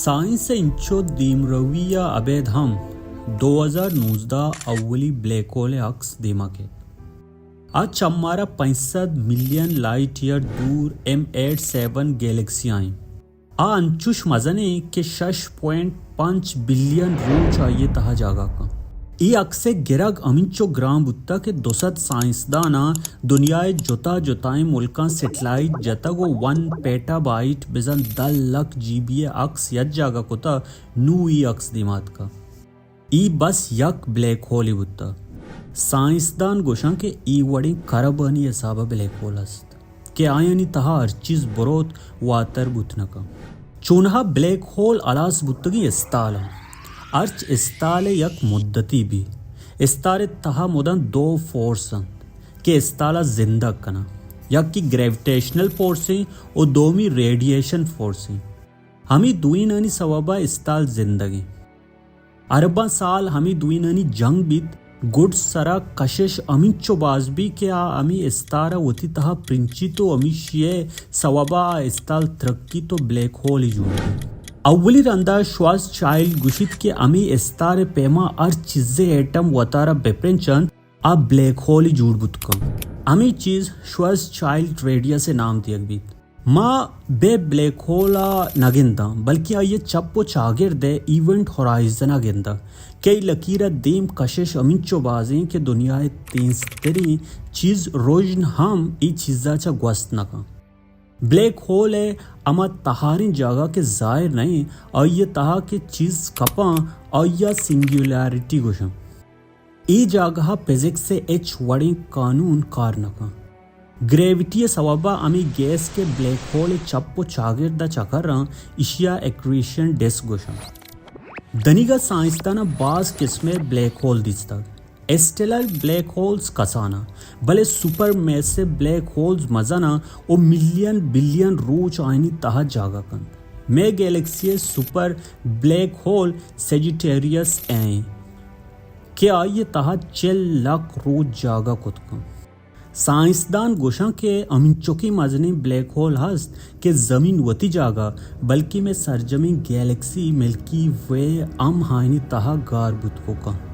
سائنس ءِ انچو دیمروی ءَ ابید ہم دو ہزار نوزدہ ءَ اولی بلیک ہول ءِ عکس دیما کیت۔ آ چہ مارا پنچ سد ملین لائٹ ایئر دور ایم ایٹ سیون گیلیکسی ءَ انت۔ آ انچوش مزن انت کہ شش پوائنٹ پنچ بلین روچ آئی ءِ تہا جاگہ کنت۔ اے عکس ءِ گرگ ہمینچو گران بوتگ کہ دو سد سائنسداناں دنیا ءِ جتا جتائیں ملکاں سیٹلائٹ جتگ ءُ ون پیٹا بائٹ بزاں دہ لکھ جی بی ءِ عکس یک جاگہ کتگ، نوں اے عکس دیما اتکگ۔ اے بس یک بلیک ہولے بوتگ۔ سائنسدان گوشاں کہ اے وڑیں کربانی حساب ءَ بلیک ہول است کہ آیانی تہا ہر چیز بروت واتر بوت نہ کنت۔ چوناہا بلیک ہول ہلاس بوتگیں استال انت۔ ہرچ استال ءِ یک مدتی بی۔ استال ءِ تہا مدام دو فورس انت کہ استال ءَ زندگ کناں۔ یکے گریویٹیشنل فورس انت ءُ دومی ریڈیئیشن فورس انت۔ ہمے دوئینانی سوب ءَ استال زندگ انت۔ ارباں سال ہمے دوئینانی جنگ بیت، گڈ سرا کشش ہمینچو باز بیت کہ آ ہمے استار ءَ وتی تہا پرنچیت ءُ ہمیشی ءِ سوب ءَ آ استال ترکیت ءُ بلیک ہولے جوڑ بیت۔ اولی رندا شوارزچائلڈ گوشیت کہ ہمے استار ءِ پیما ہر چیزے ایٹم وتارا بہ پرنچنت، آ بلیک ہولے جوڑ بوت کنت۔ ہمے چیز شوارزچائلڈ ریڈیئس ءِ نام دیگ بیت۔ ما بے بلیک ہول ءَ نہ گنداں، بلکیں آئی ءِ چپ ءُ چاگرد ءِ ایونٹ ہورائزن ءَ گنداں کہ اے لکیر ءِ دیم کشش ہمینچو باز انت کہ دنیا ءِ تیزتریں چیز رژن ہم اے چیز ءَ چہ گوست نہ کنت۔ بلیک ہول ءِ ہما تہاریں جاگہ کہ ظاہر نہ انت، آئی ءِ تہا کہ چیز کپاں، آئی ءَ سنگولیرٹی گوشاں۔ اے جاگہ ءَ فزکس ءِ ہچ وڑیں قانون کار نہ کنت۔ گریویٹی ءِ سوب ءَ ہمے گیس کہ بلیک ہول ءِ چپ ءُ چاگرد ءَ چکراں، ایشی ءَ ایکریشن ڈسک گوشاں۔ دنیگا سائنسداناں باز قسم ءِ بلیک ہول دیستگ۔ اسٹیلر بلیک ہولز کسان انت، بلے سپر میسو بلیک ہولز مزن انت ءُ ملین بلین روچ آیانی تہا جاگہ کنت۔ مئے گیلیکسی ءِ سپر بلیک ہول سیجیٹیریس ءَ انت کہ آئی ءِ تہا چل لکھ روچ جاگہ کت کنت۔ سائنسدان گوشاں کہ ہمینچکیں مزنیں بلیک ہول ہست کہ زمین وتی جاگہ، بلکیں مئے سرجمیں گیلیکسی ملکی وے ہم آیانی تہا گار بوت کت کنت۔